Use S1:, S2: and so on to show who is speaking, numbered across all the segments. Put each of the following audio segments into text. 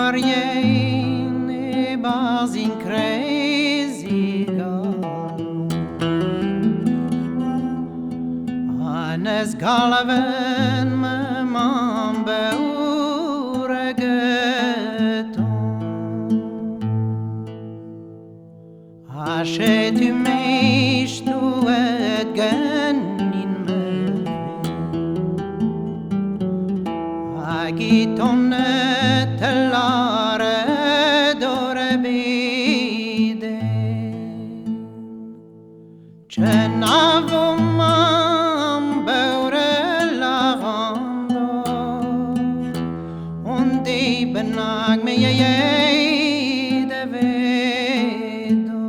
S1: War yen e-barzh in kreiz e galon. Ha neus galven ma mamm beure geton. Ha setu me stouet ganin ma Hag e tonet lâret hor bedenn. Kenavo mamm beure lâran Un deiz bennak me yay davedo.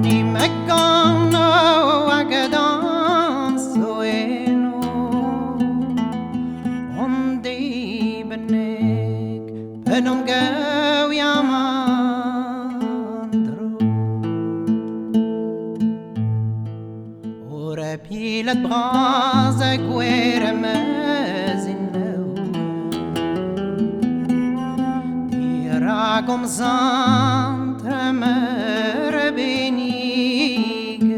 S1: Ni me gano hag a dañso eno. Un deiz bennak p'en em gaviamp en-dro. Ur pilad bras a gwer am eus eno. Dirak hom zant tremeur benniget.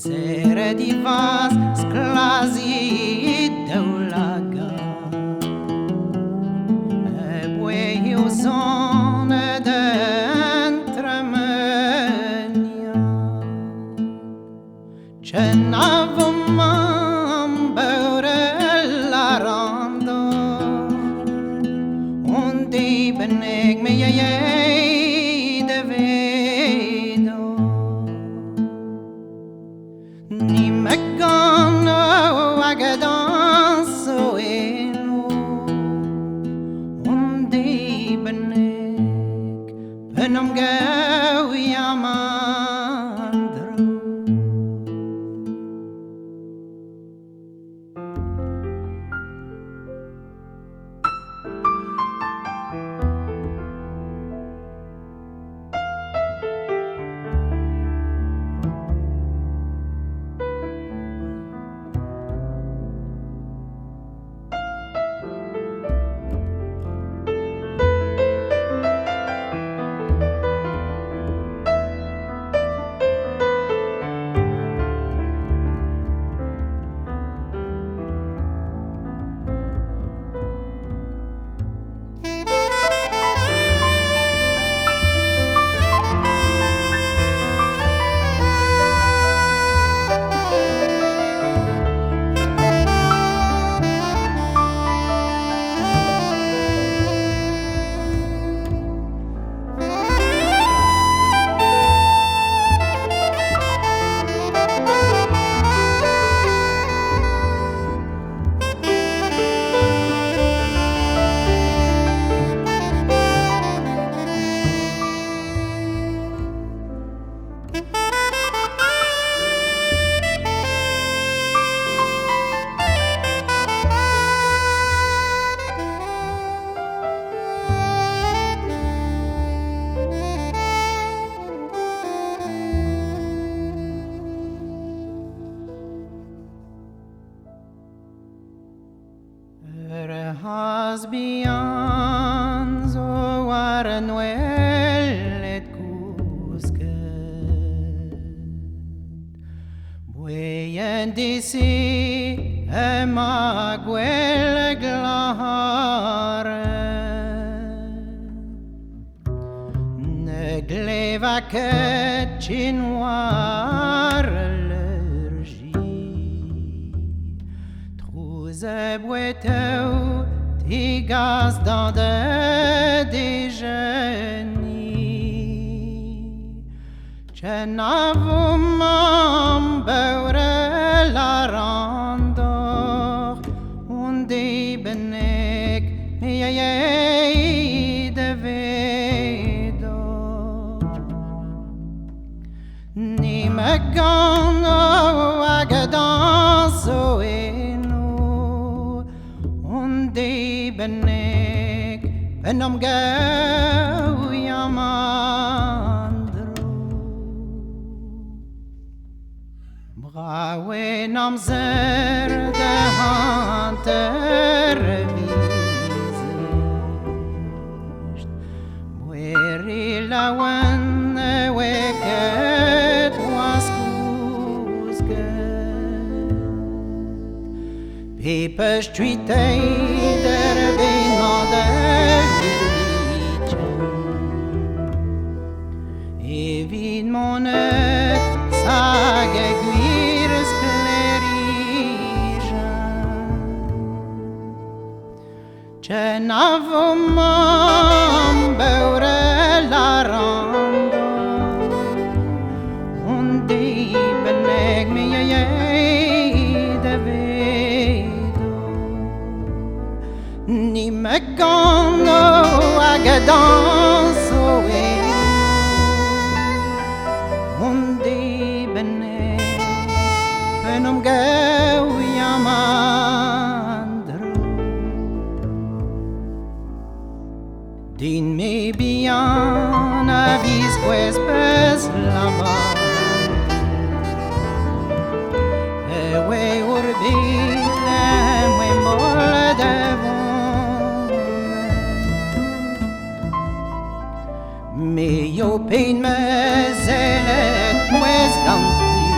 S1: Serret e vazh sklazi daoulagad. Aboe o zonet en tremeniad. Kenavo mamm beure lâran deoc'h. Un deiz bennak me yay davedo. Ni me gano hag a dañso eno. Un deiz bennak p'en em gaviamp en-dro. Ur c'hazh bihan zo war an oaled kousket. Boeien disi emañ gwell glac'haret. Ne gleva ket chin war al leur-gi. Trouz e bouetev tigas d'an dejeuner. Kenavo mamm beure lâran deoc'h. Un deiz bennak me yay davedo. Ni me gano hag a dañso eno. Un deiz bennak p'en em gaviamp en-dro. Brav eo an amzer da hanter vizest Boeri laouen e oe ket oas kousket Pepeus tuitei der ben de Evit monet hag e gwir sklerijenn Kenavo mamm beurel a ran On dibennek me a yey davedo Ni me gano hag a danso eno On dibennek p'en om gav an dro Din me bihan a viskoazh peus lavaret E oe ur bed em boa mall da vonet Me ho ped ma sellet mouezh gant tud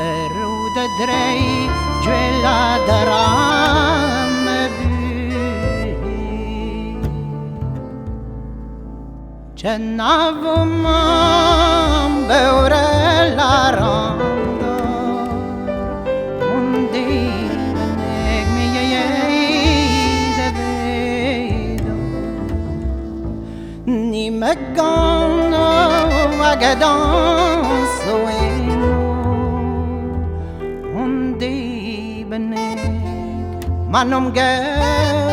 S1: Erru da dreiñ gwellañ dra ma buhez Kenavo mamm beurel a ran d'or On dibennek me a yey davedo Ni me gano hag a danso eno On dibennek ma n'om gav